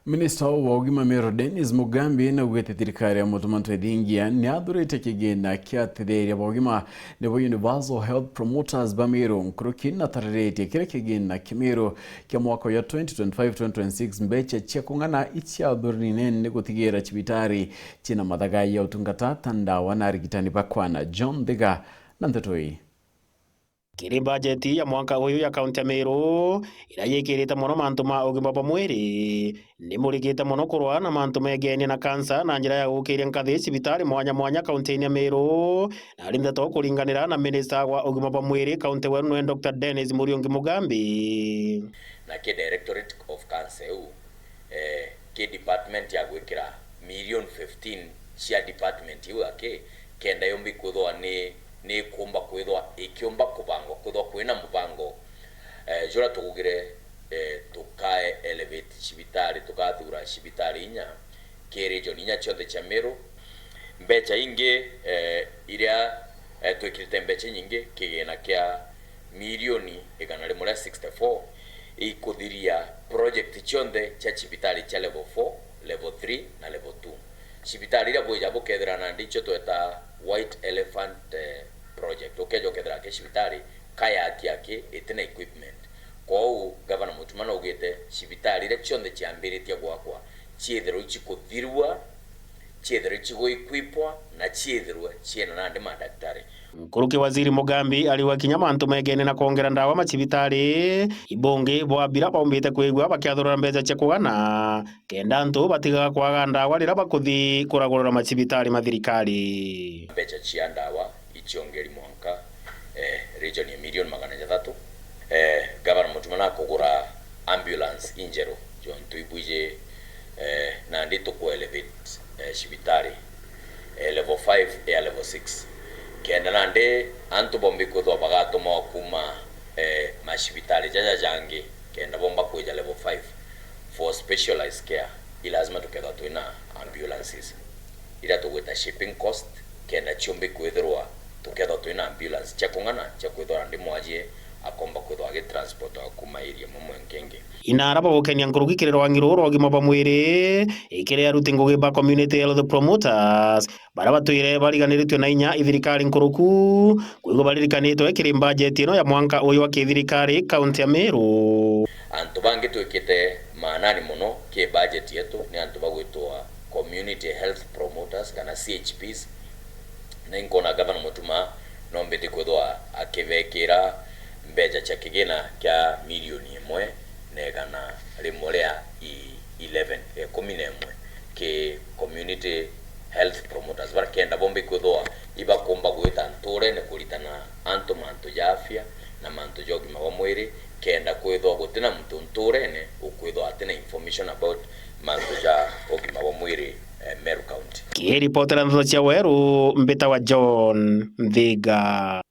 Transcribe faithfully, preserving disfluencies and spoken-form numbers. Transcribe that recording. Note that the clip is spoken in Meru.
Minista wa ugima Meru Dennis Mugambi naugite thirikari ya Mutuma Ntwethingia niathurite kigina kia atetheria ba ugima nibo Universal Health Promoters ba Meru, nkuruki natariritie kiri kigina kia Meru kia mwaka ya twenty twenty-five twenty twenty-six, mbecha cia kung'ana ichiathurine ni gutigira cibitari cina mathaga ya utungata ta ndawa na arigitani ba kwana. John Thiga na nteto ii. Kiri bajeti ya mwanka uyu ya kaunti ya Meru, iria yikirite mono mantu ma ugima bwa mwiri, nimurikite mono kurwa na mantu megenie na kansa na njira ya gukiria nkathi cibitari mwanya mwanya kaunti-ini ya Meru, na ari ndeto kuringanira na minista wa ugima bwa mwiri kaunti weru nwe Doctor Dennis Muriungi Mugambi. Na ki Directorate of Cancer iu, eh, ki department ya gwikira million fifteen cia department iu aki, kenda yomba ikwithwa ni, ni ikumba kwithwa ikiumba kubangwa, kwithwa kwina mubango, eh, jura tugugire, eh, tukae elevate cibitari, tukathura cibitari inya ki region inya cionthe cia Meru. Mbecha ingi, eh, iria, eh, twikirite mbecha inyingi, kigina kia milioni igana rimwe ria sixty-four, ikuthiria project cionthe cia cibitari cia level four, level three na level two. Cibitari iria bwija bukethira nandi icio tweta white elephant, eh, project. Ukeja ukethira ki cibitari kayaki aki itina equipment. Kwou Gavana Mutuma naugite cibitari iria cionthe ciambiritie gwakwa ciithirwe icikuthirua, ciithirwe iciguequipwa na ciithirwe ciina nandi madaktari. Nkuruki Waziri Mugambi ariuga kinya mantu megene na kwongera ndawa macibitari, ibungi bwa bira baumbite kwigua bakiathurura mbecha cia kugana, kenda antu batigaga kwaga ndawa riria bakuthi kuragurura macibitari ma thirikari. Mbecha cia ndawa ichiongeri mwanka, eh, region ya milioni magana jathatu. Eh, Gavana Mutuma nakugura ambulance injeru, jontu ibwiji, eh, nandi tuku elevate, eh, cibitari, eh, level five ya level six. Kenda nandi antu bombi kwithwa bagatuma kuma, eh, macibitari jaja jangi, kenda bomba kwija level five for specialized care, i lazima tukethwa twina ambulances iria tugwita shipping cost, kenda ciumbi kwithirwa tukethwa twina ambulance cia kung'ana cia kwithwa ndi mwajie akomba kwithwa agitransport kuma area imwe mwanka ingi. Inara bagukenia nkuruki kiri rwangi ruu rwa ugima bwa mwiri, ikiri aruti ngugi ba community health promoters, baria batwire bariganiritwe na inya i thirikari nkuruku, kwigua baririkanitwe kiri mbajeti ino ya mwanka uyu wa kithirikari kaunti ya Meru. Antu bangi twikite maanani mono ki bajeti yetu ni antu bagwitwa community health promoters kana C H Ps, na inkona Gavana Mutuma nombite kwithwa akibekira mbecha cia kigina kia milioni imwe na igana rimwe ria i-, eleven, ikumi na imwe, ki community health promoters, baria kenda bomba ikwithwa ibakumba gwita nturene kuritana antu mantu ja afya na mantu ja ugima bwa mwiri, kenda kwithwa gutina muntu nturene ukwithwa atina information about mantu ja ugima bwa mwiri, eh, Meru County. Kiripotera ndeto cia Weru, mbitawa John Nthiga.